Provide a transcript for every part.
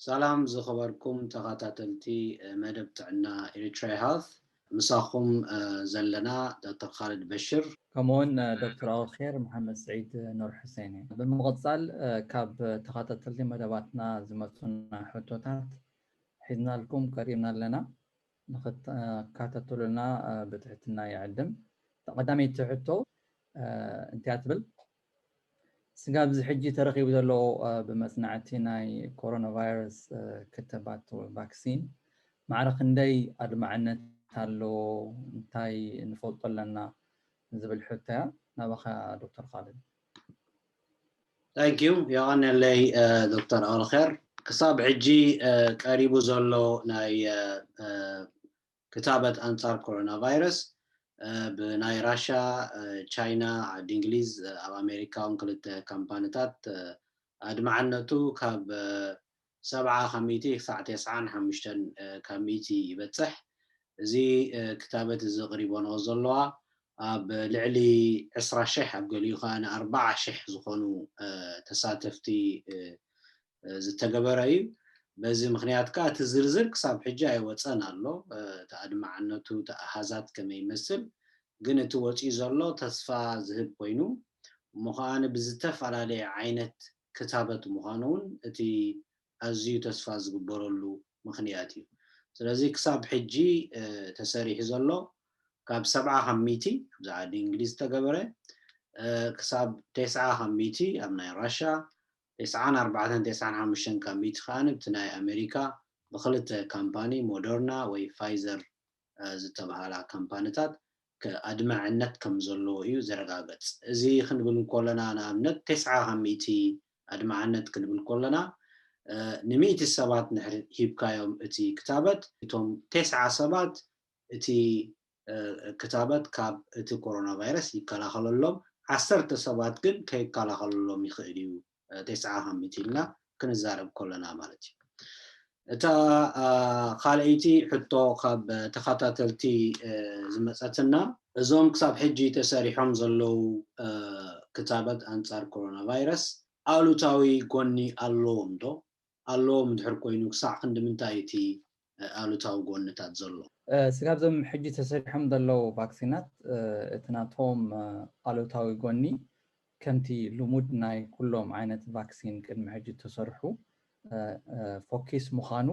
ሰላም ዝኸበርኩም ተኸታተልቲ መደብ ጥዕና ኤሪትሪያ ሄልት፣ ምሳኹም ዘለና ዶክተር ካልድ በሽር። ከምኡውን ዶክተር ኣወልኸይር መሓመድ ስዒድ ኑር ሕሴን እየ። ብምቕፃል ካብ ተኸታተልቲ መደባትና ዝመፁና ሕቶታት ሒዝናልኩም ቀሪብና ኣለና። ንክትከታተሉና ብትሕትና ይዕድም። ቀዳመይቲ ሕቶ እንታይ ትብል? ስጋብ እዚ ሕጂ ተረኺቡ ዘሎ ብመጽናዕቲ ናይ ኮሮና ቫይረስ ክትባት ቫክሲን ማዕረ ክንደይ ኣድማዕነት ኣለዎ? እንታይ ንፈልጦ ኣለና ዝብል ሕቶ እያ። ናባኻ ዶክተር ካልድ። ታንኪዩ። የቐነለይ ዶክተር ኣልኸር። ክሳብ ሕጂ ቀሪቡ ዘሎ ናይ ክታበት ኣንጻር ኮሮና ቫይረስ ብናይ ራሻ፣ ቻይና፣ ዓዲ እንግሊዝ፣ ኣብ ኣሜሪካ እውን ክልተ ካምፓኒታት ኣድማዕነቱ ካብ ሰብዓ ካብ ሚእቲ ክሳዕ ተስዓን ሓሙሽተን ካብ ሚእቲ ይበፅሕ። እዚ ክታበት እዚ ኣቕሪቦንኦ ዘለዋ ኣብ ልዕሊ ዕስራ ሽሕ፣ ኣብ ገሊኡ ከዓ ንኣርባዓ ሽሕ ዝኾኑ ተሳተፍቲ ዝተገበረ እዩ። በዚ ምኽንያት ከዓ እቲ ዝርዝር ክሳብ ሕጂ ኣይወፀን ኣሎ። እቲ ኣድማዕነቱ፣ እቲ ኣሃዛት ከመይ ይመስል፣ ግን እቲ ወፂኡ ዘሎ ተስፋ ዝህብ ኮይኑ፣ እሞ ከዓ ብዝተፈላለየ ዓይነት ክታበት ምዃኑ እውን እቲ ኣዝዩ ተስፋ ዝግበረሉ ምኽንያት እዩ። ስለዚ ክሳብ ሕጂ ተሰሪሑ ዘሎ ካብ ሰብዓ ካብ ሚእቲ ኣብዚ ዓዲ እንግሊዝ ዝተገበረ፣ ክሳብ ተስዓ ካብ ሚእቲ ኣብ ናይ ራሻ፣ ተስዓን ኣርባዕተን ተስዓን ሓሙሽተን ካብ ሚእቲ ከዓ ኣብቲ ናይ ኣሜሪካ ብክልተ ካምፓኒ ሞደርና ወይ ፋይዘር ዝተባሃላ ካምፓኒታት ኣድማዕነት ከም ዘለዎ እዩ ዘረጋገፅ። እዚ ክንብል እንከለና ንኣብነት ተስዓ ካብ ሚእቲ ኣድማዕነት ክንብል ከለና ንሚእቲ ሰባት ንድሕር ሂብካዮም እቲ ክታበት፣ እቶም ተስዓ ሰባት እቲ ክታበት ካብ እቲ ኮሮና ቫይረስ ይከላኸለሎም፣ ዓሰርተ ሰባት ግን ከይከላኸለሎም ይኽእል እዩ። ተስዓ ካብ ሚእቲ ኢልና ክንዛረብ ከለና ማለት እዩ። እታ ካልኣይቲ ሕቶ ካብ ተኸታተልቲ ዝመፀትና፣ እዞም ክሳብ ሕጂ ተሰሪሖም ዘለዉ ክታበት ኣንጻር ኮሮና ቫይረስ ኣሉታዊ ጎኒ ኣለዎም ዶ? ኣለዎም ድሕር ኮይኑ ክሳዕ ክንዲ ምንታይ እቲ ኣሉታዊ ጎንታት ዘሎ? ስጋብ ዞም ሕጂ ተሰሪሖም ዘለዉ ቫክሲናት እቲ ናቶም ኣሉታዊ ጎኒ ከምቲ ልሙድ ናይ ኩሎም ዓይነት ቫክሲን ቅድሚ ሕጂ ተሰርሑ ፎኪስ ምዃኑ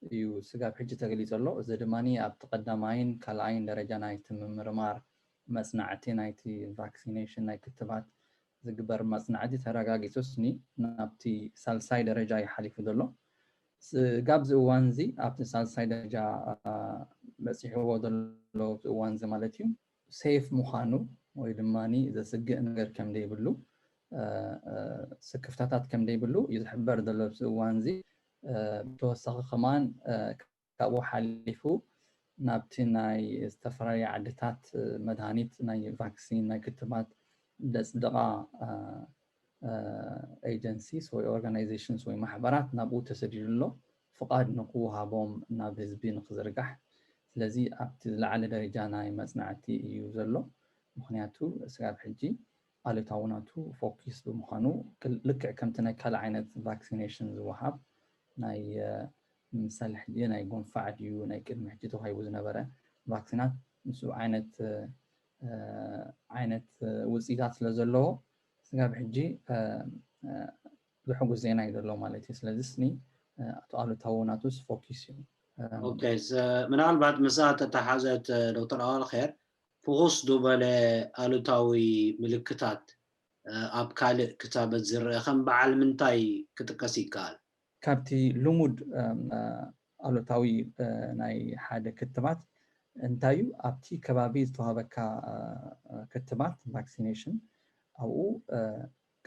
እዩ ስጋብ ሕጂ ተገሊጹ ኣሎ። እዚ ድማ ኣብቲ ቀዳማይን ካልኣይን ደረጃ ናይቲ ምምርማር መጽናዕቲ ናይቲ ቫክሲኔሽን ናይ ክትባት ዝግበር መጽናዕቲ ተረጋጊጹ ስኒ ናብቲ ሳልሳይ ደረጃ እዩ ሓሊፉ ዘሎ። ስጋብ እዚ እዋን እዚ ኣብቲ ሳልሳይ ደረጃ በጺሕዎ ዘሎ እዚ እዋን እዚ ማለት እዩ ሴፍ ምዃኑ ወይ ድማ ዘስግእ ነገር ከም ዘይብሉ ስክፍታታት ከም ዘይብሉ እዩ ዝሕበር ዘሎ ኣብዚ እዋን እዚ። ብተወሳኺ ከማን ካብኡ ሓሊፉ ናብቲ ናይ ዝተፈላለዩ ዓድታት መድሃኒት ናይ ቫክሲን ናይ ክትባት ዘጽድቓ ኤጀንሲስ ወይ ኦርጋናይዜሽንስ ወይ ማሕበራት ናብኡ ተሰዲዱ ኣሎ ፍቓድ ንክወሃቦም ናብ ህዝቢ ንክዝርጋሕ። ስለዚ ኣብቲ ዝለዓለ ደረጃ ናይ መጽናዕቲ እዩ ዘሎ። ምክንያቱ ስጋብ ሕጂ ኣሉታዊ ናቱ ፎኪስ ብምዃኑ ልክዕ ከምቲ ናይ ካልእ ዓይነት ቫክሲኔሽን ዝወሃብ ናይ ምሳሌ ሕጂ ናይ ጉንፋዕ ድዩ ናይ ቅድሚ ሕጂ ተዋሂቡ ዝነበረ ቫክሲናት ምስ ዓይነት ዓይነት ውፅኢታት ስለ ዘለዎ ስጋብ ሕጂ ዝሕጉስ ዜና እዩ ዘሎ ማለት እዩ። ስለዚ ስኒ እቲ ኣሉታዊ ናቱስ ፎኪስ እዩ። ምናልባት ምስኣ ተተሓዘት ዶክተር ኣዋልኸር ፍኹስ ዝበለ ኣሉታዊ ምልክታት ኣብ ካልእ ክታበት ዝረአ ከም በዓል ምንታይ ክጥቀስ ይከኣል? ካብቲ ልሙድ ኣሉታዊ ናይ ሓደ ክትባት እንታይ እዩ ኣብቲ ከባቢ ዝተዋሃበካ ክትባት ቫክሲኔሽን ኣብኡ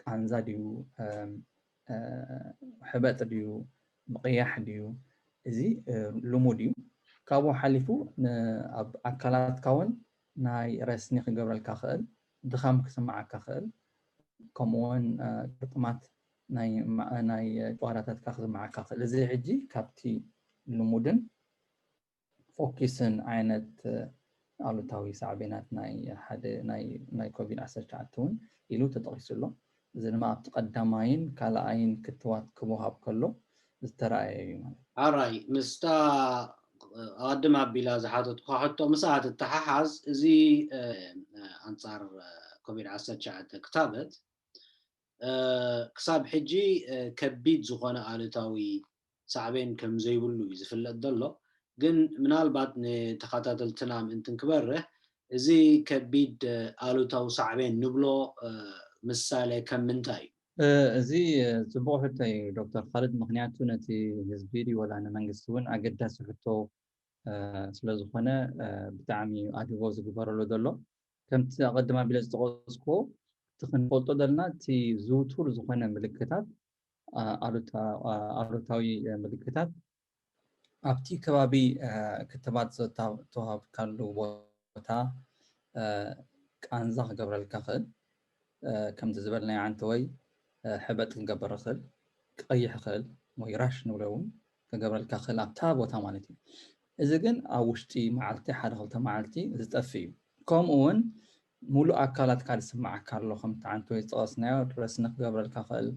ቃንዛ ድዩ ሕበጥ ድዩ ምቕያሕ ድዩ እዚ ልሙድ እዩ። ካብኡ ሓሊፉ ኣብ ኣካላትካ እውን ናይ ረስኒ ክገብረልካ ክእል ድኻም ክስምዓካ ክእል ከምኡውን ቅርጥማት ናይ ጨዋዳታትካ ክስምዓካ ክእል እዚ ሕጂ ካብቲ ልሙድን ፎኪስን ዓይነት ኣሉታዊ ሳዕቤናት ናይ ሓደ ናይ ኮቪድ ዓሰርተ ትሽዓተ እውን ኢሉ ተጠቒሱ ኣሎ። እዚ ድማ ኣብቲ ቀዳማይን ካልኣይን ክትባት ክወሃብ ከሎ ዝተረኣየ እዩ ማለት። ኣራይ ምስታ ኣቐድም ኣቢላ ዝሓተትኳ ሕቶ ምስኣ ትተሓሓዝ። እዚ ኣንጻር ኮቪድ ዓሰርተ ትሽዓተ ክታበት ክሳብ ሕጂ ከቢድ ዝኾነ ኣሉታዊ ሳዕቤን ከም ዘይብሉ እዩ ዝፍለጥ ዘሎ። ግን ምናልባት ንተኸታተልትና ምእንትን ክበርህ፣ እዚ ከቢድ ኣሉታዊ ሳዕቤን ንብሎ ምሳሌ ከም ምንታይ እዩ? እዚ ጽቡቕ ሕቶ እዩ ዶክተር ካልድ። ምክንያቱ ነቲ ህዝቢ ድዩ ወላ ንመንግስቲ እውን ኣገዳሲ ሕቶ ስለዝኾነ ብጣዕሚ ኣድቦ ዝግበረሉ ዘሎ። ከምቲ ኣቐድማ ቢለ ዝጠቐስኩዎ እቲ ክንፈልጦ ዘለና እቲ ዝውቱር ዝኾነ ምልክታት ኣሉታዊ ምልክታት ኣብቲ ከባቢ ክትባት ዝተዋሃብካሉ ቦታ ቃንዛ ክገብረልካ ክእል። ከምቲ ዝበልናዮ ዓንተወይ ሕበጥ ክገብር ይኽእል፣ ክቐይሕ ይኽእል ወይ ራሽ ንብሎ እውን ክገብረልካ ክእል ኣብታ ቦታ ማለት እዩ። እዚ ግን ኣብ ውሽጢ መዓልቲ ሓደ ክልተ መዓልቲ ዝጠፍእ እዩ። ከምኡ እውን ሙሉእ ኣካላትካ ዝስምዓካ ኣሎ፣ ከምቲ ዓንተወይ ዝጠቐስናዮ ረስኒ ክገብረልካ ክእል፣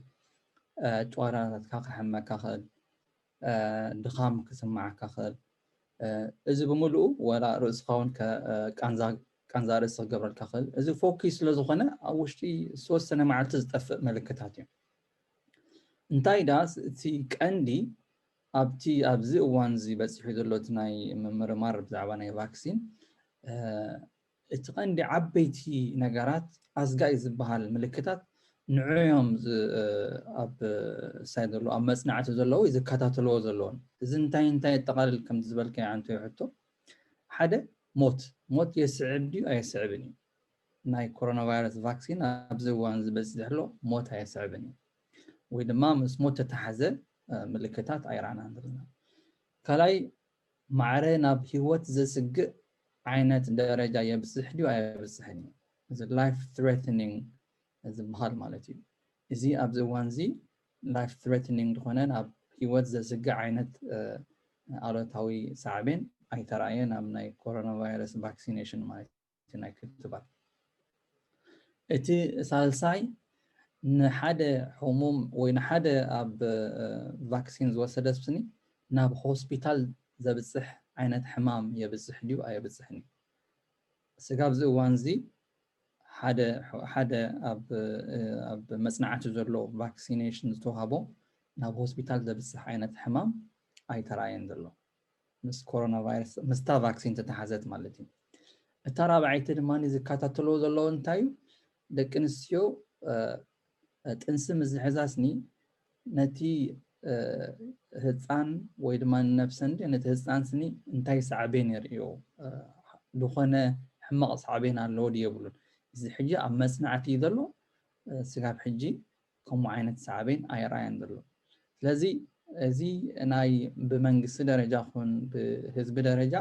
ጨጓራታትካ ክሕመካ ክእል፣ ድኻም ክስምዓካ ክእል። እዚ ብምሉኡ ወላ ርእስኻ እውን ቃንዛ ርእሲ ክገብረልካ ክእል። እዚ ፎኪስ ስለ ዝኾነ ኣብ ውሽጢ ዝተወሰነ መዓልቲ ዝጠፍእ ምልክታት እዩ። እንታይ ዳ እቲ ቀንዲ ኣብቲ ኣብዚ እዋን እዚ በፂሑ ዘሎ እቲ ናይ ምምርማር ብዛዕባ ናይ ቫክሲን እቲ ቀንዲ ዓበይቲ ነገራት ኣስጋኢ ዝበሃል ምልክታት ንዕዮም ኣብ ሳይ ዘለዉ ኣብ መፅናዕቲ ዘለዉ ዝከታተልዎ ዘለዎን። እዚ እንታይ እንታይ የጠቓልል ከምቲ ዝበልካዮ ዓንተወይ ሕቶ፣ ሓደ ሞት፣ ሞት የስዕብ ድዩ ኣየስዕብን እዩ። ናይ ኮሮና ቫይረስ ቫክሲን ኣብዚ እዋን ዝበፅሕ ዘሎ ሞት ኣየስዕብን እዩ፣ ወይ ድማ ምስ ሞት ተተሓዘ ምልክታት ኣይረኣናን ዘለና። ካልኣይ ማዕረ ናብ ህይወት ዘስግእ ዓይነት ደረጃ የብፅሕ ድዩ ኣየብፅሕን እዩ። እዚ life threatening ዝበሃል ማለት እዩ። እዚ ኣብዚ እዋን እዚ life threatening ዝኾነ ናብ ህይወት ዘስግእ ዓይነት ኣሉታዊ ሳዕቤን ኣይተራእየን ኣብ ናይ ኮሮና ቫይረስ ቫክሲኔሽን ማለት እዩ፣ ናይ ክትባት። እቲ ሳልሳይ ንሓደ ሕሙም ወይ ንሓደ ኣብ ቫክሲን ዝወሰደ ስኒ ናብ ሆስፒታል ዘብፅሕ ዓይነት ሕማም የብፅሕ ድዩ ኣየብፅሕን እዩ። ስጋብ እዚ እዋን እዚ ሓደ ሓደ ኣብ ኣብ መፅናዕቲ ዘሎ ቫክሲኔሽን ዝተዋሃቦ ናብ ሆስፒታል ዘብፅሕ ዓይነት ሕማም ኣይተራእየን ዘሎ ምስ ኮሮና ቫይረስ ምስታ ቫክሲን ተተሓዘት ማለት እዩ። እታ ራብዓይቲ ድማ ዝከታተልዎ ዘለዉ እንታይ እዩ? ደቂ ኣንስትዮ ጥንሲ ምስ ዝሕዛ ስኒ ነቲ ህፃን ወይ ድማ ንነብሰን ድዩ ነቲ ህፃን ስኒ እንታይ ሳዕቤን የርእዮ? ዝኾነ ሕማቕ ሳዕቤን ኣለዎ ድዩ የብሉን? እዚ ሕጂ ኣብ መፅናዕቲ እዩ ዘሎ። ስጋብ ሕጂ ከምኡ ዓይነት ሳዕቤን ኣይረኣየን ዘሎ። ስለዚ እዚ ናይ ብመንግስቲ ደረጃ ኹን ብህዝቢ ደረጃ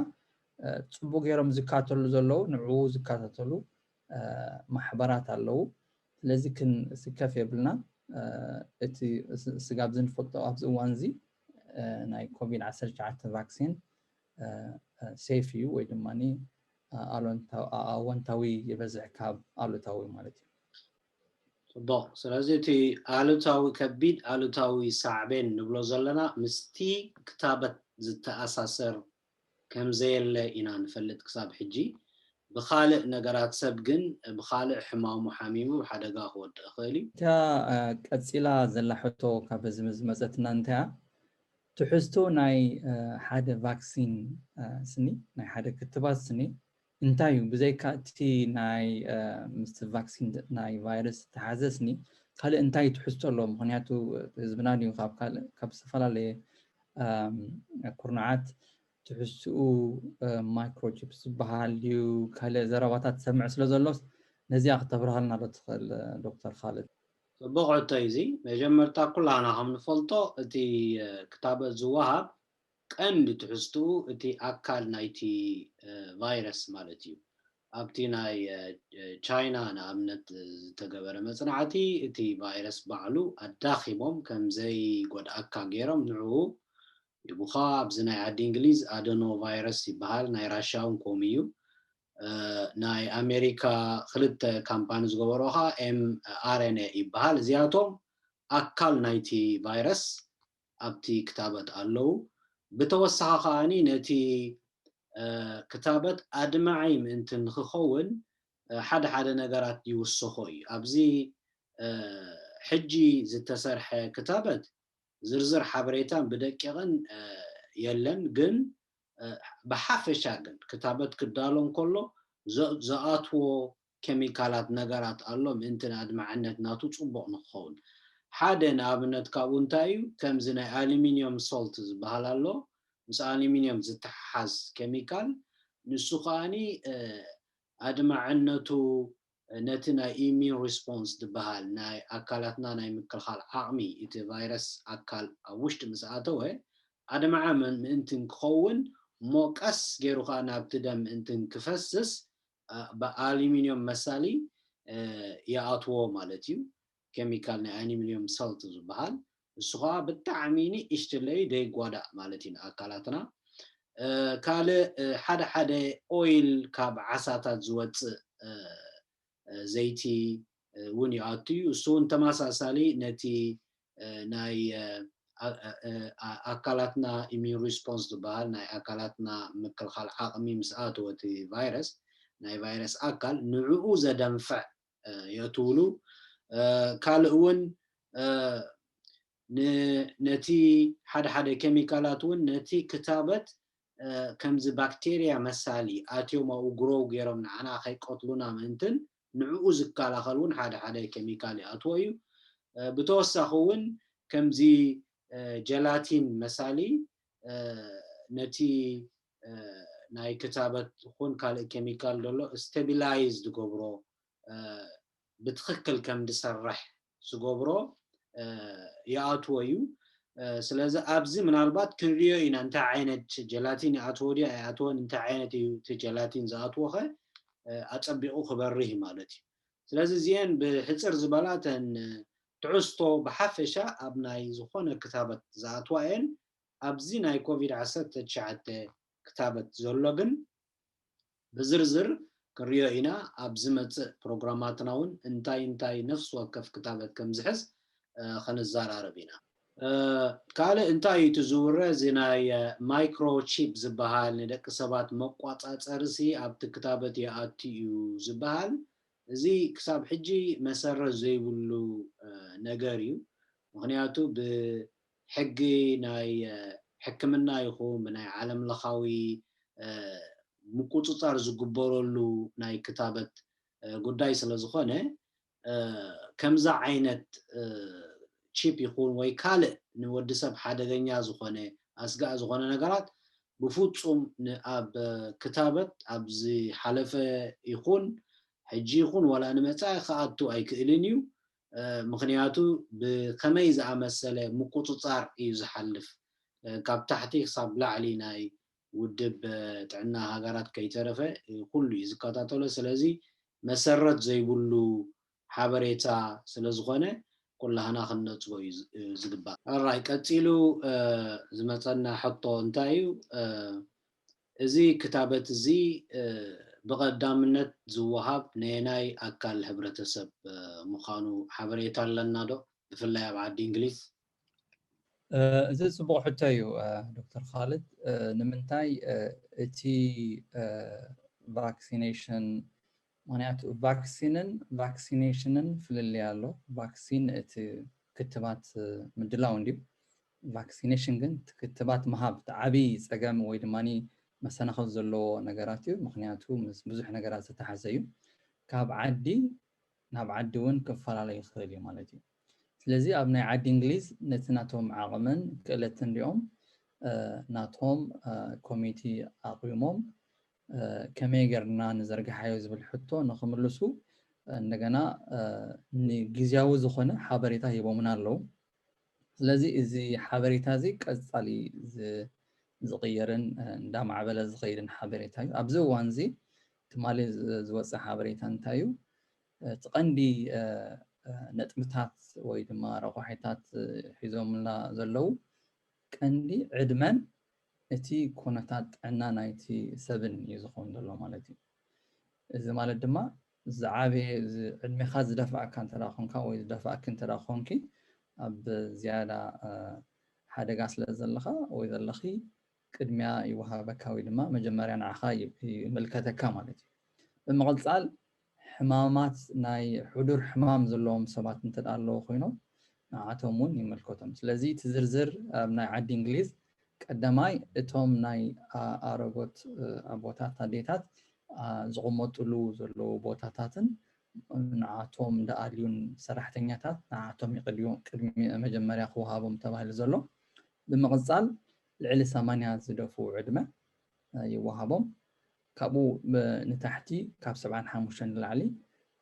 ፅቡቅ ገይሮም ዝካተሉ ዘለዉ ንዕኡ ዝካታተሉ ማሕበራት ኣለዉ። ስለዚ ክንስከፍ የብልና። እቲ ስጋብ ዝንፈልጦ ኣብዚ እዋን እዚ ናይ ኮቪድ ዓሰርተ ትሽዓተ ቫክሲን ሴፍ እዩ ወይ ድማ ኣወንታዊ ይበዝሕ ካብ ኣሉታዊ ማለት እዩ። ፅቡቕ። ስለዚ እቲ ኣሉታዊ ከቢድ ኣሉታዊ ሳዕቤን ንብሎ ዘለና ምስቲ ክታበት ዝተኣሳሰር ከም ዘየለ ኢና ንፈልጥ ክሳብ ሕጂ። ብኻልእ ነገራት ሰብ ግን ብኻልእ ሕማሙ ሓሚሙ ብሓደጋ ክወድእ ይኽእል እዩ። እታ ቀፂላ ዘላ ሕቶ ካብ ህዝቢ ዝመፀትና እንታያ ትሕዝቶ ናይ ሓደ ቫክሲን ስኒ ናይ ሓደ ክትባት ስኒ እንታይ እዩ? ብዘይካ እቲ ናይ ምስቲ ቫክሲን ናይ ቫይረስ ዝተሓዘ ስኒ ካልእ እንታይ ትሕዝቶ ኣለዎ? ምክንያቱ ህዝብና ድዩ ካብ ካልእ ካብ ዝተፈላለየ ኩርናዓት ትሕዝትኡ ማይክሮቺፕስ ዝበሃል ድዩ ካልእ ዘረባታት ትሰምዕ ስለ ዘሎስ ነዚኣ ክተብርሃልና ዶ ትኽእል ዶክተር ካልድ? ፅቡቕ ሕቶ እዩ እዚ። መጀመርታ ኩላና ከም ንፈልጦ እቲ ክታበት ዝወሃብ ቀንዲ ትሕዝትኡ እቲ ኣካል ናይቲ ቫይረስ ማለት እዩ። ኣብቲ ናይ ቻይና ንኣብነት ዝተገበረ መፅናዕቲ እቲ ቫይረስ ባዕሉ ኣዳኺሞም ከም ዘይጎድኣካ ገይሮም ንዕኡ ይቡኻ። ኣብዚ ናይ ዓዲ እንግሊዝ ኣደኖ ቫይረስ ይበሃል፣ ናይ ራሻ እውን ከምኡ እዩ። ናይ ኣሜሪካ ክልተ ካምፓኒ ዝገበሮ ከዓ ኤም ኣር ኤን ኤ ይበሃል። እዚኣቶም ኣካል ናይቲ ቫይረስ ኣብቲ ክታበት ኣለዉ። ብተወሳኺ ከዓኒ ነቲ ክታበት ኣድማዒ ምእንቲ ንክኸውን ሓደ ሓደ ነገራት ይውስኾ እዩ። ኣብዚ ሕጂ ዝተሰርሐ ክታበት ዝርዝር ሓበሬታን ብደቂቕን የለን፣ ግን ብሓፈሻ ግን ክታበት ክዳሎ እንከሎ ዝኣትዎ ኬሚካላት ነገራት ኣሎ ምእንቲ ንኣድማዕነት ናቱ ፅቡቕ ንክኸውን። ሓደ ንኣብነት ካብኡ እንታይ እዩ፣ ከምዚ ናይ ኣሉሚኒየም ሶልት ዝበሃል ኣሎ፣ ምስ ኣሉሚኒየም ዝተሓሓዝ ኬሚካል፣ ንሱ ከዓኒ ኣድማዕነቱ ነቲ ናይ ኢሚን ሪስፖንስ ዝበሃል ናይ ኣካላትና ናይ ምክልኻል ዓቕሚ እቲ ቫይረስ ኣካል ኣብ ውሽጢ ምስ ኣተወ ኣድማዐ ምእንቲ ክኸውን እሞ ቀስ ገይሩ ከዓ ናብቲ ደም ምእንቲ ክፈስስ ብኣሉሚኒየም መሳሊ ይኣትዎ ማለት እዩ። ኬሚካል ናይ ኣሉሚኒየም ሰልት ዝበሃል እሱ ከዓ ብጣዕሚ ንእሽትለይ ደይጓዳእ ማለት እዩ ንኣካላትና። ካልእ ሓደ ሓደ ኦይል ካብ ዓሳታት ዝወፅእ ዘይቲ እውን ይኣቱ እዩ። እሱ እውን ተመሳሳሊ ነቲ ናይ ኣካላትና ኢሚን ሪስፖንስ ዝበሃል ናይ ኣካላትና ምክልኻል ዓቕሚ ምስ ኣተወ እቲ ቫይረስ ናይ ቫይረስ ኣካል ንዕኡ ዘደንፍዕ የእትውሉ። ካልእ እውን ነቲ ሓደ ሓደ ኬሚካላት እውን ነቲ ክታበት ከምዚ ባክቴርያ መሳሊ ኣትዮም ኣብኡ ግሮው ገይሮም ንዓና ከይቀትሉና ምእንትን ንዕኡ ዝከላኸል እውን ሓደ ሓደ ኬሚካል ይኣትዎ እዩ። ብተወሳኺ እውን ከምዚ ጀላቲን መሳሊ ነቲ ናይ ክታበት ይኹን ካልእ ኬሚካል ዘሎ ስቴቢላይዝ ዝገብሮ ብትኽክል ከም ዝሰርሕ ዝገብሮ ይኣትዎ እዩ። ስለዚ ኣብዚ ምናልባት ክንሪኦ ኢና እንታይ ዓይነት ጀላቲን ይኣትዎ ድዩ ኣይኣትዎን፣ እንታይ ዓይነት እዩ እቲ ጀላቲን ዝኣትዎ ኸ ኣፀቢቑ ክበርህ ማለት እዩ። ስለዚ እዚአን ብሕፅር ዝበላ ተን ትዕዝቶ ብሓፈሻ ኣብ ናይ ዝኾነ ክታበት ዝኣትዋ እየን። ኣብዚ ናይ ኮቪድ ዓሰርተ ትሽዓተ ክታበት ዘሎ ግን ብዝርዝር ክንሪኦ ኢና። ኣብ ዝመፅእ ፕሮግራማትና እውን እንታይ እንታይ ነፍሲ ወከፍ ክታበት ከም ዝሕዝ ክንዘራረብ ኢና። ካልእ እንታይ እዩ እቲ ዝውረ? እዚ ናይ ማይክሮቺፕ ዝበሃል ንደቂ ሰባት መቋፃፀርሲ ኣብቲ ክታበት ይኣቱ እዩ ዝበሃል። እዚ ክሳብ ሕጂ መሰረት ዘይብሉ ነገር እዩ። ምክንያቱ ብሕጊ ናይ ሕክምና ይኹን ብናይ ዓለም ለኻዊ ምቁፅፃር ዝግበረሉ ናይ ክታበት ጉዳይ ስለ ዝኾነ ከምዛ ዓይነት ቺፕ ይኹን ወይ ካልእ ንወዲ ሰብ ሓደገኛ ዝኾነ ኣስጋእ ዝኾነ ነገራት ብፍፁም ኣብ ክታበት ኣብ ዝሓለፈ ይኹን ሕጂ ይኹን ዋላ ንመፃኢ ክኣቱ ኣይክእልን እዩ። ምክንያቱ ብከመይ ዝኣመሰለ ምቁፅፃር እዩ ዝሓልፍ፣ ካብ ታሕቲ ክሳብ ላዕሊ ናይ ውድብ ጥዕና ሃገራት ከይተረፈ ኩሉ እዩ ዝከታተሎ። ስለዚ መሰረት ዘይብሉ ሓበሬታ ስለዝኾነ ኩላህና ክንነፅጎ እዩ ዝግባእ። ኣራይ ቀፂሉ ዝመፀና ሕቶ እንታይ እዩ? እዚ ክታበት እዚ ብቐዳምነት ዝወሃብ ነየናይ ኣካል ሕብረተሰብ ምዃኑ ሓበሬታ ኣለና ዶ? ብፍላይ ኣብ ዓዲ እንግሊዝ? እዚ ፅቡቕ ሕቶ እዩ ዶክተር ካልድ። ንምንታይ እቲ ቫክሲኔሽን፣ ምክንያቱ ቫክሲንን ቫክሲኔሽንን ፍልልይ ኣሎ። ቫክሲን እቲ ክትባት ምድላው እንድዩ። ቫክሲኔሽን ግን ክትባት ምሃብ እቲ ዓብዪ ፀገም ወይ ድማ መሰናኽል ዘለዎ ነገራት እዩ። ምክንያቱ ምስ ብዙሕ ነገራት ዝተሓዘ እዩ። ካብ ዓዲ ናብ ዓዲ እውን ክፈላለ ይኽእል እዩ ማለት እዩ። ስለዚ ኣብ ናይ ዓዲ እንግሊዝ ነቲ ናቶም ዓቕምን ክእለትን ሪኦም ናቶም ኮሚቲ ኣቕዊሞም ከመይ ጌርና ንዘርግሓዮ ዝብል ሕቶ ንክምልሱ እንደገና ንግዝያዊ ዝኾነ ሓበሬታ ሂቦምና ኣለዉ። ስለዚ እዚ ሓበሬታ እዚ ቀጻሊ ዝቕየርን እንዳማዕበለ ዝኸይድን ሓበሬታ እዩ። ኣብዚ እዋን እዚ ትማሊ ዝወፀ ሓበሬታ እንታይ እዩ? እቲ ቀንዲ ነጥብታት ወይ ድማ ረቋሒታት ሒዞምና ዘለዉ ቀንዲ ዕድመን እቲ ኩነታት ጥዕና ናይቲ ሰብን እዩ ዝኸውን ዘሎ ማለት እዩ። እዚ ማለት ድማ ዝዓበየ ዕድሜኻ ዝደፋእካ እንተ ኮንካ ወይ ዝደፋእኪ እንተ ኮንኪ ኣብ ዝያዳ ሓደጋ ስለ ዘለኻ ወይ ዘለኺ ቅድሚያ ይወሃበካ ወይ ድማ መጀመርያ ንዓኻ ይምልከተካ ማለት እዩ። ብምቕፃል ሕማማት ናይ ሕዱር ሕማም ዘለዎም ሰባት እንተ ኣለዉ ኮይኖም ንዓቶም እውን ይመልከቶም። ስለዚ እቲ ዝርዝር ኣብ ናይ ዓዲ እንግሊዝ ቀዳማይ እቶም ናይ ኣረጎት ኣቦታት ኣዴታት ዝቕመጥሉ ዘለዉ ቦታታትን ንዓቶም እንዳኣልዩን ሰራሕተኛታት ንዓቶም ይቕድዩ ቅድሚ መጀመርያ ክወሃቦም ተባሂሉ ዘሎ። ብምቕፃል ልዕሊ ሰማንያ ዝደፍኡ ዕድመ ይወሃቦም። ካብኡ ንታሕቲ ካብ ሰብዓን ሓሙሽተን ንላዕሊ፣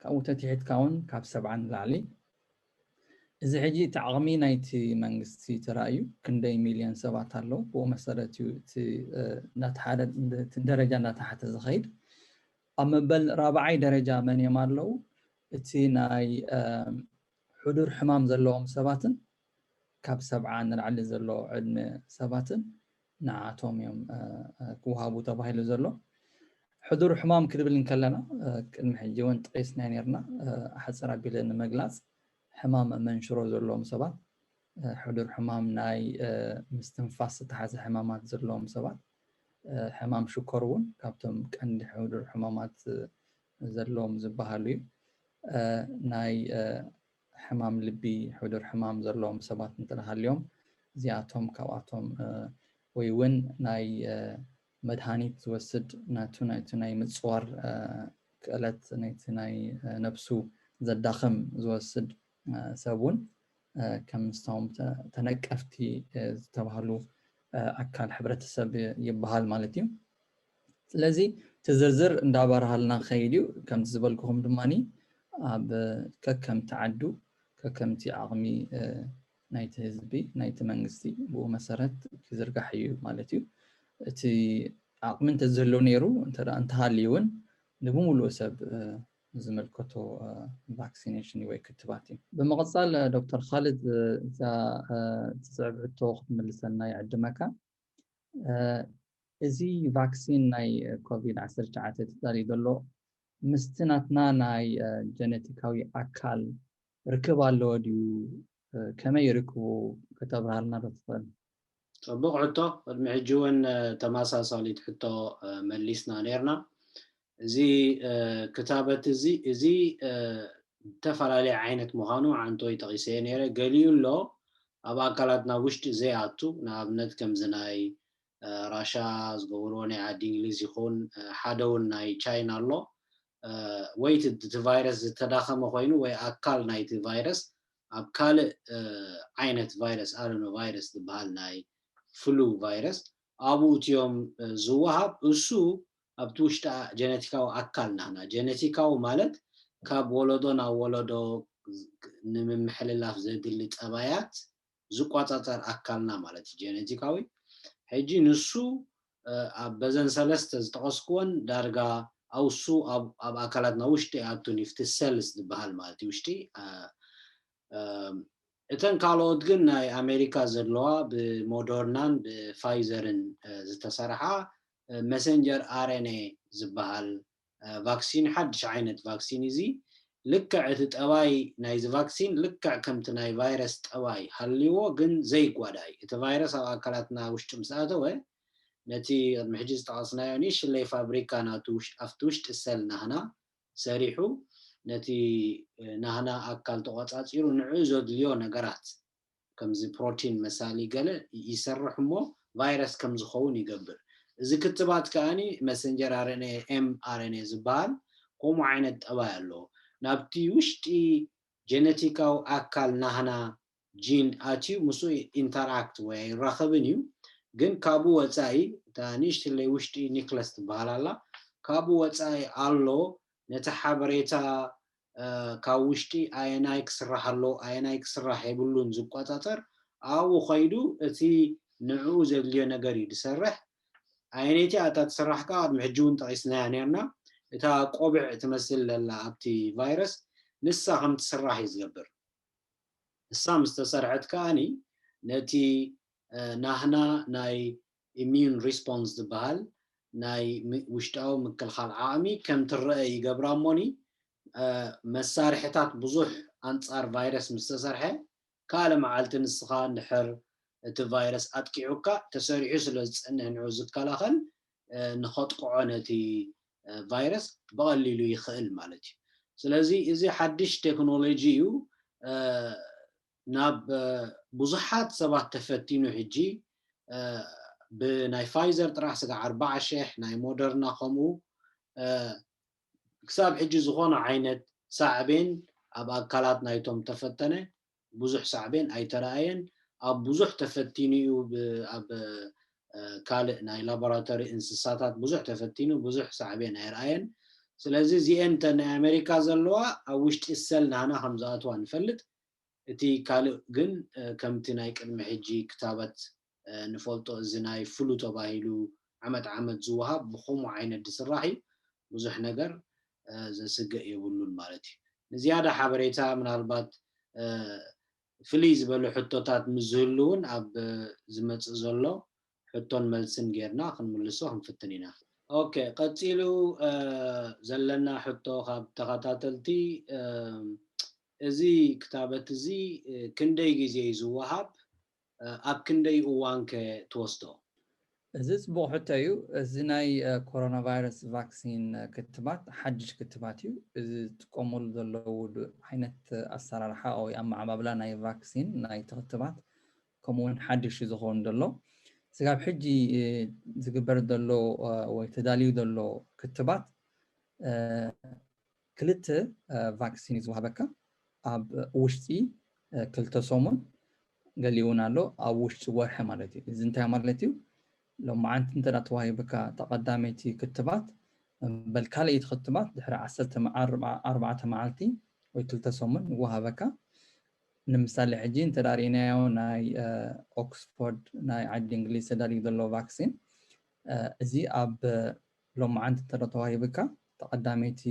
ካብኡ ተትሒትካ እውን ካብ ሰብዓ ንላዕሊ። እዚ ሕጂ እቲ ዓቕሚ ናይቲ መንግስቲ ተራእዩ ክንደይ ሚልዮን ሰባት ኣለዉ፣ ብኡ መሰረት እዩ እቲ ደረጃ እንዳተሓተ ዝኸይድ። ኣብ መበል ራብዓይ ደረጃ መን እዮም ኣለዉ? እቲ ናይ ሕዱር ሕማም ዘለዎም ሰባትን ካብ ሰብዓ ንላዕሊ ዘሎ ዕድመ ሰባትን ንዓቶም እዮም ክወሃቡ ተባሂሉ ዘሎ። ሕዱር ሕማም ክድብል እንከለና ቅድሚ ሕጂ እውን ጠቂስናዮ ነርና፣ ሓፅር ኣቢለ ንምግላፅ ሕማም መንሽሮ ዘለዎም ሰባት፣ ሕዱር ሕማም ናይ ምስትንፋስ ዝተሓዘ ሕማማት ዘለዎም ሰባት፣ ሕማም ሽኮር እውን ካብቶም ቀንዲ ሕዱር ሕማማት ዘለዎም ዝበሃሉ እዩ። ናይ ሕማም ልቢ፣ ሕዱር ሕማም ዘለዎም ሰባት እንተሃልዮም እዚኣቶም ካብኣቶም ወይ እውን ናይ መድሃኒት ዝወስድ ናቱ ናይቲ ናይ ምፅዋር ክእለት ናይቲ ናይ ነብሱ ዘዳኽም ዝወስድ ሰብ እውን ከም ምስቶም ተነቀፍቲ ዝተባህሉ ኣካል ሕብረተሰብ ይበሃል ማለት እዩ። ስለዚ እቲ ዝርዝር እንዳበርሃልና ክኸይድ እዩ። ከምቲ ዝበልኩኹም ድማ ኣብ ከከምቲ ዓዱ ከከምቲ ዓቕሚ ናይቲ ህዝቢ ናይቲ መንግስቲ ብኡ መሰረት ክዝርጋሕ እዩ ማለት እዩ። እቲ ዓቕሚ እንተዝህሉ ነይሩ እንተሃልዩ እውን ንብምሉእ ሰብ ዝምልከቶ ቫክሲኔሽን ወይ ክትባት እዩ። ብምቕፃል ዶክተር ካልድ እዛ ትስዕብ ሕቶ ክትምልሰልና ይዕድመካ። እዚ ቫክሲን ናይ ኮቪድ ዓሰርተ ትሽዓተ ተዳልዩ ዘሎ ምስቲ ናትና ናይ ጀነቲካዊ ኣካል ርክብ ኣለዎ ድዩ? ከመይ ይርክቡ ከተብርሃልና ዶ ትኽእል? ፅቡቕ ሕቶ። ቅድሚ ሕጂ እውን ተመሳሳሊት ሕቶ መሊስና ነርና። እዚ ክታበት እዚ እዚ ዝተፈላለየ ዓይነት ምዃኑ ዓንቶይ ጠቒሰዮ ነይረ። ገሊኡ ኣሎ ኣብ ኣካላትና ውሽጢ ዘይኣቱ፣ ንኣብነት ከምዚ ናይ ራሻ ዝገብርዎ ናይ ዓዲ እንግሊዝ ይኹን ሓደ እውን ናይ ቻይና ኣሎ። ወይ እቲ ቫይረስ ዝተዳኸመ ኮይኑ ወይ ኣካል ናይቲ ቫይረስ ኣብ ካልእ ዓይነት ቫይረስ ኣደኖ ቫይረስ ዝበሃል ናይ ፍሉ ቫይረስ ኣብኡ እትዮም ዝወሃብ። እሱ ኣብቲ ውሽጢ ጀነቲካዊ ኣካል ናህና፣ ጀነቲካዊ ማለት ካብ ወለዶ ናብ ወለዶ ንምምሕልላፍ ዘድሊ ጠባያት ዝቆፃፀር ኣካልና ማለት እዩ ጀነቲካዊ። ሕጂ ንሱ ኣብ በዘን ሰለስተ ዝጠቐስኩወን ዳርጋ ኣውሱ ኣብ ኣካላትና ውሽጢ ኣቱን ይፍቲ ሰልስ ዝበሃል ማለት እዩ ውሽጢ። እተን ካልኦት ግን ናይ ኣሜሪካ ዘለዋ ብሞደርናን ብፋይዘርን ዝተሰርሓ መሰንጀር ኣርኤንኤ ዝበሃል ቫክሲን ሓድሽ ዓይነት ቫክሲን እዚ ልክዕ እቲ ጠባይ ናይዚ ቫክሲን ልክዕ ከምቲ ናይ ቫይረስ ጠባይ ሃልይዎ ግን ዘይጓዳይ እቲ ቫይረስ ኣብ ኣካላትና ውሽጢ ምስ ኣተወ ነቲ ቅድሚ ሕጂ ዝጠቐስናዮ ንእሽለይ ፋብሪካ ናቱ ኣብቲ ውሽጢ ሰል ናህና ሰሪሑ ነቲ ናህና ኣካል ተቆፃፂሩ ንዕኡ ዘድልዮ ነገራት ከምዚ ፕሮቲን መሳሊ ገለ ይሰርሕ እሞ ቫይረስ ከም ዝኸውን ይገብር። እዚ ክትባት ከኣኒ መሰንጀር ኣርኤንኤ ኤም ኣርኤንኤ ዝበሃል ከምኡ ዓይነት ጠባይ ኣለዎ። ናብቲ ውሽጢ ጀነቲካዊ ኣካል ናህና ጂን ኣትዩ ምስኡ ኢንተራክት ወይ ኣይራኸብን እዩ። ግን ካብኡ ወፃኢ እታ ንእሽትለይ ውሽጢ ኒክለስ ትበሃል ኣላ። ካብኡ ወፃኢ ኣሎ ነቲ ሓበሬታ ካብ ውሽጢ ኣየናይ ክስራሕ ኣለዎ ኣየናይ ክስራሕ የብሉን ዝቆፃፀር ኣብኡ ከይዱ እቲ ንዕኡ ዘድልዮ ነገር እዩ ዝሰርሕ። ኣየነይቲ ኣታ ትስራሕ ከዓ ቅድሚ ሕጂ እውን ጠቂስናያ ነርና። እታ ቆብዕ ትመስል ዘላ ኣብቲ ቫይረስ ንሳ ከም ትስራሕ እዩ ዝገብር። ንሳ ምስ ተሰርሐት ከኣኒ ነቲ ናህና ናይ ኢሚዩን ሪስፖንስ ዝበሃል ናይ ውሽጣዊ ምክልኻል ዓቕሚ ከም ትረአ ይገብራ እሞኒ መሳርሕታት ብዙሕ ኣንፃር ቫይረስ ምስ ተሰርሐ ካልእ መዓልቲ ንስኻ እንድሕር እቲ ቫይረስ ኣጥቂዑካ ተሰሪሑ ስለ ዝፀንሕ ንዑ ዝከላኸል ንኸጥቅዖ ነቲ ቫይረስ ብቐሊሉ ይኽእል ማለት እዩ። ስለዚ እዚ ሓድሽ ቴክኖሎጂ እዩ። ናብ ብዙሓት ሰባት ተፈቲኑ ሕጂ ብናይ ፋይዘር ጥራሕ ስጋ ኣርባዓ ሽሕ፣ ናይ ሞደርና ከምኡ። ክሳብ ሕጂ ዝኾነ ዓይነት ሳዕቤን ኣብ ኣካላት ናይቶም ተፈተነ ብዙሕ ሳዕቤን ኣይተረኣየን። ኣብ ብዙሕ ተፈቲኑ እዩ። ኣብ ካልእ ናይ ላቦራቶሪ እንስሳታት ብዙሕ ተፈቲኑ ብዙሕ ሳዕቤን ኣይረኣየን። ስለዚ እዚአን እተን ናይ ኣሜሪካ ዘለዋ ኣብ ውሽጢ ሰል ናና ከም ዝኣትዋ ንፈልጥ። እቲ ካልእ ግን ከምቲ ናይ ቅድሚ ሕጂ ክታበት ንፈልጦ እዚ ናይ ፍሉ ተባሂሉ ዓመት ዓመት ዝወሃብ ብኸምኡ ዓይነት ዝስራሕ እዩ። ብዙሕ ነገር ዘስግእ የብሉን ማለት እዩ። ንዝያዳ ሓበሬታ ምናልባት ፍልይ ዝበሉ ሕቶታት ምስ ዝህሉ እውን ኣብ ዝመፅእ ዘሎ ሕቶን መልስን ጌርና ክንምልሶ ክንፍትን ኢና። ኦኬ፣ ቀፂሉ ዘለና ሕቶ ካብ ተኸታተልቲ፣ እዚ ክታበት እዚ ክንደይ ግዜ እዩ ዝወሃብ? ኣብ ክንደይ እዋን ከ ትወስዶ? እዚ ፅቡቕ ሕቶ እዩ። እዚ ናይ ኮሮና ቫይረስ ቫክሲን ክትባት ሓድሽ ክትባት እዩ። እዚ ዝጥቀሙሉ ዘለዉ ዓይነት ኣሰራርሓ ወይ ኣመዓባብላ ናይ ቫክሲን ናይቲ ክትባት ከምኡ እውን ሓድሽ እዩ ዝኸውን ዘሎ። ስጋብ ሕጂ ዝግበር ዘሎ ወይ ተዳልዩ ዘሎ ክትባት ክልተ ቫክሲን እዩ ዝወሃበካ ኣብ ውሽጢ ክልተ ሰሙን፣ ገሊኡ እውን ኣሎ ኣብ ውሽጢ ወርሒ ማለት እዩ። እዚ እንታይ ማለት እዩ? ሎማዓንቲ እንተ ተዋሂብካ ተቐዳመይቲ ክትባት በል ካልኣይቲ ክትባት ድሕሪ ዓሰርተ ኣርባዕተ መዓልቲ ወይ ክልተ ሰሙን ይወሃበካ። ንምሳሌ ሕጂ እንተ ርኢናዮ ናይ ኦክስፎርድ ናይ ዓዲ እንግሊዝ ተዳልዩ ዘሎ ቫክሲን እዚ ኣብ ሎማዓንቲ እንተ ተዋሂብካ ተቐዳመይቲ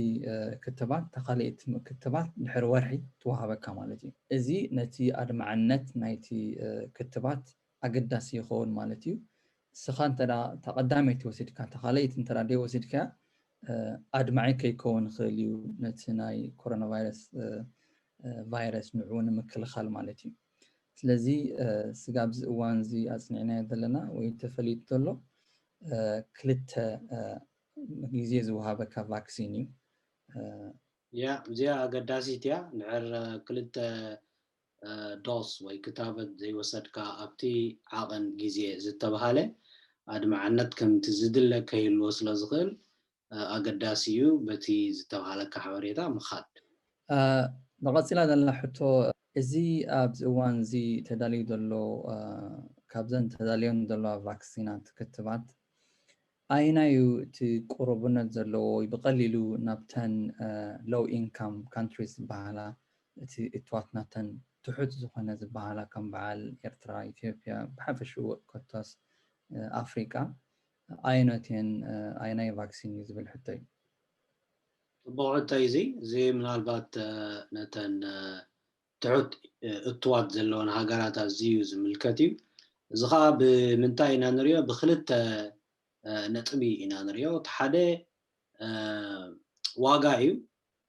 ክትባት ተኻልአይቲ ክትባት ድሕሪ ወርሒ ትወሃበካ ማለት እዩ። እዚ ነቲ ኣድማዕነት ናይቲ ክትባት ኣገዳሲ ይኸውን ማለት እዩ። ንስኻ እንተ ተቐዳመይቲ ወሲድካ ተኻልአይቲ እንተ ደይወሲድካ ኣድማዒ ከይከውን ይኽእል እዩ ነቲ ናይ ኮሮና ቫይረስ ቫይረስ ንዕኡ ንምክልኻል ማለት እዩ። ስለዚ ስጋብ እዚ እዋን እዚ ኣፅኒዕናዮ ዘለና ወይ ተፈሊጡ ዘሎ ክልተ ግዜ ዝወሃበካ ቫክሲን እዩ። ያ እዚኣ ኣገዳሲት እያ። ድሕር ክልተ ዶስ ወይ ክታበት ዘይወሰድካ ኣብቲ ዓቐን ግዜ ዝተባሃለ ኣድማዕነት ከምቲ ዝድለ ከይህልዎ ስለ ዝኽእል ኣገዳሲ እዩ በቲ ዝተባሃለካ ሓበሬታ ምኻድ። ብቐፂላ ዘላ ሕቶ፣ እዚ ኣብዚ እዋን እዚ ተዳልዩ ዘሎ ካብዘን ተዳልዮን ዘለዋ ቫክሲናት ክትባት ኣየናይ እዩ እቲ ቅሩብነት ዘለዎ ወይ ብቐሊሉ ናብተን low income countries ዝበሃላ እቲ እትዋት ናተን ትሑት ዝኾነ ዝበሃላ ከም በዓል ኤርትራ፣ ኢትዮጵያ ብሓፈሽኡ ኮታስ ኣፍሪቃ ኣየኖት እየን ኣየናይ ቫክሲን እዩ ዝብል ሕቶ እዩ። ፅቡቕ ሕቶ እዩ እዚ። እዚ ምናልባት ነተን ትሑት እትዋት ዘለወን ሃገራት ኣዝዩ ዝምልከት እዩ። እዚ ከዓ ብምንታይ ኢና ንሪኦ? ብክልተ ነጥቢ ኢና ንሪኦ። እቲ ሓደ ዋጋ እዩ።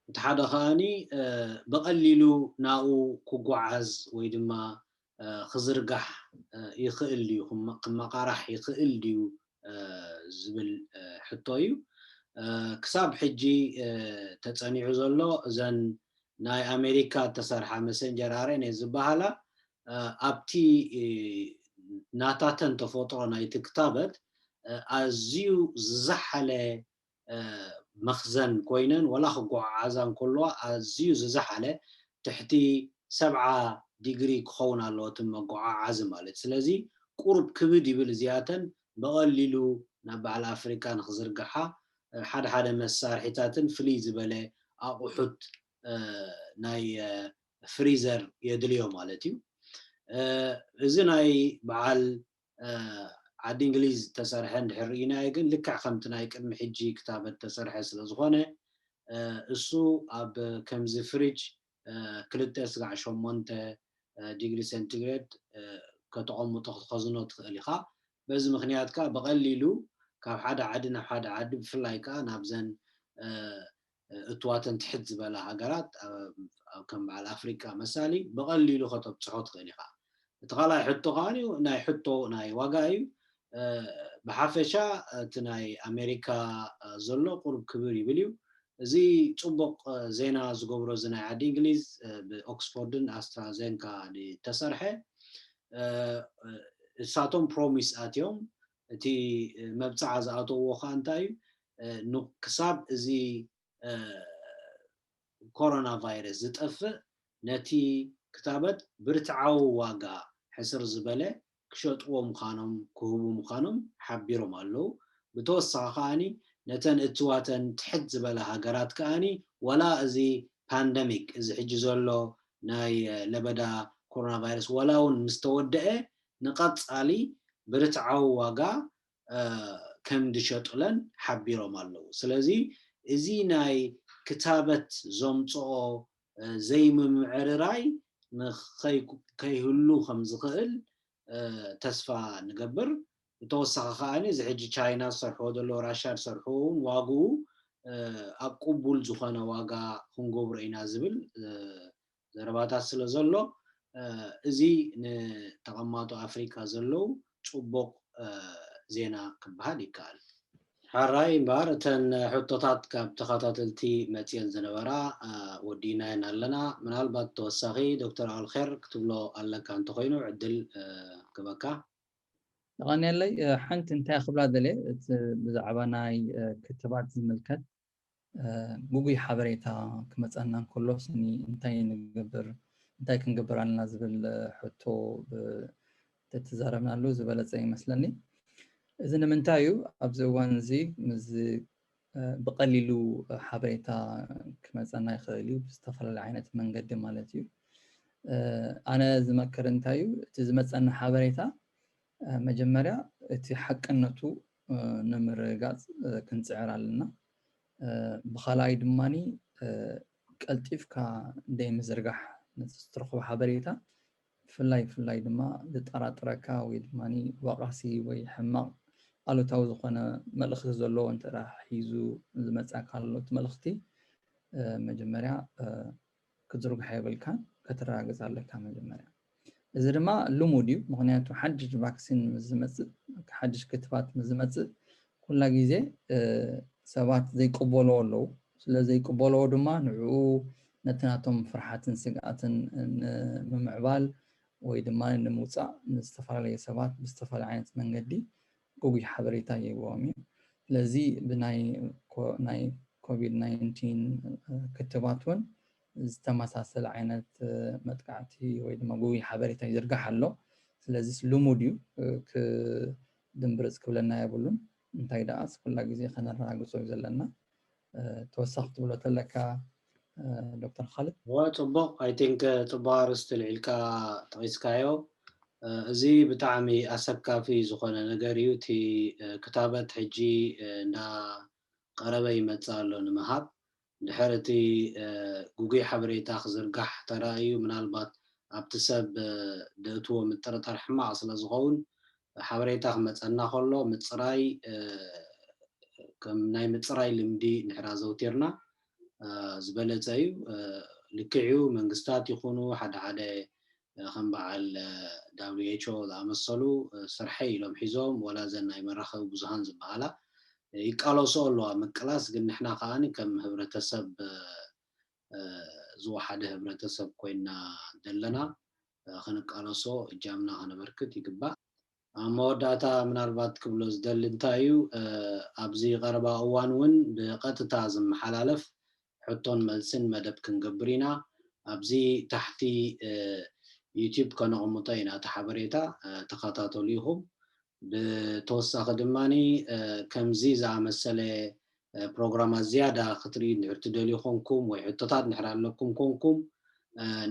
እቲ ሓደ ከዓኒ ብቐሊሉ ናብኡ ክጓዓዝ ወይ ድማ ክዝርጋሕ ይኽእል ድዩ፣ ክመቃራሕ ይኽእል ድዩ ዝብል ሕቶ እዩ። ክሳብ ሕጂ ተፀኒዑ ዘሎ እዘን ናይ ኣሜሪካ እተሰርሓ መሰንጀር ኣርኤንኤ ዝበሃላ ኣብቲ ናታተን ተፈጥሮ ናይቲ ክታበት ኣዝዩ ዝዘሓለ መኽዘን ኮይነን ወላ ክጓዓዓዛ እንከለዋ ኣዝዩ ዝዘሓለ ትሕቲ ሰብዓ ዲግሪ ክኸውን ኣለዎ እቲ መጓዓዓዚ ማለት። ስለዚ ቁሩብ ክብድ ይብል እዚኣተን ብቐሊሉ ናብ በዓል ኣፍሪቃ ንክዝርግሓ ሓደ ሓደ መሳርሒታትን ፍልይ ዝበለ ኣቑሑት ናይ ፍሪዘር የድልዮ ማለት እዩ። እዚ ናይ በዓል ዓዲ እንግሊዝ ዝተሰርሐ እንድሕር ርኢናዮ ግን ልክዕ ከምቲ ናይ ቅድሚ ሕጂ ክታበት ዝተሰርሐ ስለ ዝኾነ እሱ ኣብ ከምዚ ፍሪጅ ክልተ ስጋዕ ሸሞንተ ዲግሪ ሴንቲግሬድ ከተቐምጦ ክትኸዝኖ ትኽእል ኢኻ። በዚ ምኽንያት ከዓ ብቐሊሉ ካብ ሓደ ዓዲ ናብ ሓደ ዓዲ ብፍላይ ከዓ ናብዘን እትዋተን ትሕት ዝበላ ሃገራት ከም በዓል ኣፍሪቃ መሳሊ ብቐሊሉ ከተብፅሖ ትኽእል ኢኻ። እቲ ካልኣይ ሕቶ ከዓኒ ናይ ሕቶ ናይ ዋጋ እዩ። ብሓፈሻ እቲ ናይ ኣሜሪካ ዘሎ ቁሩብ ክብር ይብል እዩ። እዚ ጽቡቕ ዜና ዝገብሮ እዚ ናይ ዓዲ እንግሊዝ ብኦክስፎርድን ኣስትራዜንካ ዝተሰርሐ፣ እሳቶም ፕሮሚስ ኣትዮም፣ እቲ መብፅዓ ዝኣተዎ ከዓ እንታይ እዩ? ክሳብ እዚ ኮሮና ቫይረስ ዝጠፍእ ነቲ ክታበት ብርትዓዊ ዋጋ ሕስር ዝበለ ክሸጥዎ ምዃኖም ክህቡ ምዃኖም ሓቢሮም ኣለዉ። ብተወሳኺ ከዓኒ ነተን እትዋተን ትሕት ዝበለ ሃገራት ከዓኒ ወላ እዚ ፓንደሚክ እዚ ሕጂ ዘሎ ናይ ለበዳ ኮሮና ቫይረስ ወላ እውን ምስ ተወደአ ንቐጻሊ ብርትዓዊ ዋጋ ከም ዝሸጡለን ሓቢሮም ኣለዉ። ስለዚ እዚ ናይ ክታበት ዘምፅኦ ዘይምምዕርራይ ንኸይህሉ ከም ዝኽእል ተስፋ ንገብር። ብተወሳኺ ከዓኒ እዚ ሕጂ ቻይና ዝሰርሕዎ ዘለዎ ራሻ ዝሰርሕዎ እውን ዋግኡ ኣብ ቅቡል ዝኾነ ዋጋ ክንገብሮ ኢና ዝብል ዘረባታት ስለ ዘሎ እዚ ንተቐማጦ ኣፍሪካ ዘለዉ ፅቡቕ ዜና ክበሃል ይከኣል። ሓራይ እምበኣር እተን ሕቶታት ካብ ተኸታተልቲ መፅየን ዝነበራ ወዲእናየን ኣለና። ምናልባት ተወሳኺ ዶክተር ኣልኸር ክትብሎ ኣለካ እንተኮይኑ ዕድል ክበካ። ተቐንየለይ ሓንቲ እንታይ ክብላ ደልየ እቲ ብዛዕባ ናይ ክትባት ዝምልከት ጉጉይ ሓበሬታ ክመፀና እንከሎ ስኒ እንታይ ንገብር እንታይ ክንገብር ኣለና ዝብል ሕቶ ተተዛረብናሉ ዝበለፀ ይመስለኒ። እዚ ንምንታይ እዩ ኣብዚ እዋን እዚ ምስ ብቐሊሉ ሓበሬታ ክመፀና ይኽእል እዩ ብዝተፈላለየ ዓይነት መንገዲ ማለት እዩ። ኣነ ዝመክር እንታይ እዩ እቲ ዝመፀና ሓበሬታ መጀመርያ እቲ ሓቅነቱ ንምርግጋፅ ክንፅዕር ኣለና። ብካልኣይ ድማ ቀልጢፍካ ደይ ምዝርጋሕ ነቲ ዝትረኽቦ ሓበሬታ ብፍላይ ብፍላይ ድማ ዘጠራጥረካ ወይ ድማ ወቓሲ ወይ ሕማቕ ኣሉታዊ ዝኾነ መልእኽቲ ዘለዎ እንተ ሒዙ ዝመፅኣካ ኣሎ እቲ መልእኽቲ መጀመርያ ክዝርግሖ የብልካን ከተረጋግፅ ኣለካ መጀመርያ። እዚ ድማ ልሙድ እዩ፣ ምክንያቱ ሓድሽ ቫክሲን ምስ ዝመፅእ ሓድሽ ክትባት ምስ ዝመፅእ ኩላ ግዜ ሰባት ዘይቀበልዎ ኣለዉ። ስለ ዘይቀበልዎ ድማ ንዕኡ ነቲ ናቶም ፍርሓትን ስግኣትን ንምምዕባል ወይ ድማ ንምውፃእ ንዝተፈላለዩ ሰባት ብዝተፈላለየ ዓይነት መንገዲ ጉጉይ ሓበሬታ ይህብዎም እዩ። ስለዚ ብናይ ኮቪድ ናይንቲን ክትባት እውን ዝተመሳሰለ ዓይነት መጥቃዕቲ ወይ ድማ ጉጉይ ሓበሬታ ይዝርጋሕ ኣሎ። ስለዚ ልሙድ እዩ፣ ክድንብርፅ ክብለና የብሉን። እንታይ ደኣ ኩላ ግዜ ከነረጋግፆ እዩ ዘለና። ተወሳኺ ትብሎ ተለካ ዶክተር ካልድ? እወ፣ ፅቡቕ። I think ፅቡቕ ኣርእስቲ ልዒልካ ጠቒስካዮ። እዚ ብጣዕሚ ኣሰካፊ ዝኾነ ነገር እዩ። እቲ ክታበት ሕጂ እንዳቐረበ ይመፅእ ኣሎ ንምሃብ። ድሕሪ እቲ ጉጉይ ሓበሬታ ክዝርጋሕ ተራእዩ ምናልባት ኣብቲ ሰብ ደእትዎ ምጥርጣር ሕማቕ ስለ ዝኸውን ሓበሬታ ክመፀና ከሎ ምፅራይ ከም ናይ ምፅራይ ልምዲ ንሕና ዘውቲርና ዝበለፀ እዩ። ልክዕ እዩ መንግስታት ይኹኑ ሓደ ሓደ ከም በዓል WHO ዝኣመሰሉ ስርሐይ ኢሎም ሒዞም ወላ ዘን ናይ መራኸቢ ብዙሃን ዝበሃላ ይቃለሶ ኣለዋ ምቅላስ ግን ንሕና ከዓኒ ከም ህብረተሰብ ዝወሓደ ህብረተሰብ ኮይና ዘለና ክንቃለሶ እጃምና ከነበርክት ይግባእ። ኣብ መወዳእታ ምናልባት ክብሎ ዝደሊ እንታይ እዩ ኣብዚ ቀረባ እዋን እውን ብቐጥታ ዝመሓላለፍ ሕቶን መልስን መደብ ክንገብር ኢና። ኣብዚ ታሕቲ ዩቲዩብ ከነቕምጦ ኢና እቲ ሓበሬታ ተኸታተሉ ኢኹም። ብተወሳኺ ድማ ከምዚ ዝኣመሰለ ፕሮግራማት ዝያዳ ክትርኢ እንድሕር ትደልዩ ኮንኩም ወይ ሕቶታት እንድሕር ኣለኩም ኮንኩም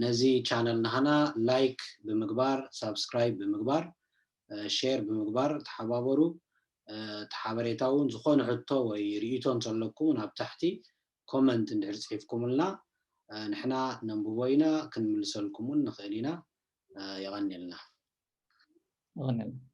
ነዚ ቻነል ናህና ላይክ ብምግባር ሳብስክራይብ ብምግባር ሼር ብምግባር ተሓባበሩ። እቲ ሓበሬታ እውን ዝኾነ ሕቶ ወይ ርእይቶ እንተለኩም ናብ ታሕቲ ኮመንት እንድሕር ፅሒፍኩምልና ንሕና ነንብቦ ኢና ክንምልሰልኩም እውን ንኽእል ኢና። የቐንየልና። ይቐንየልና።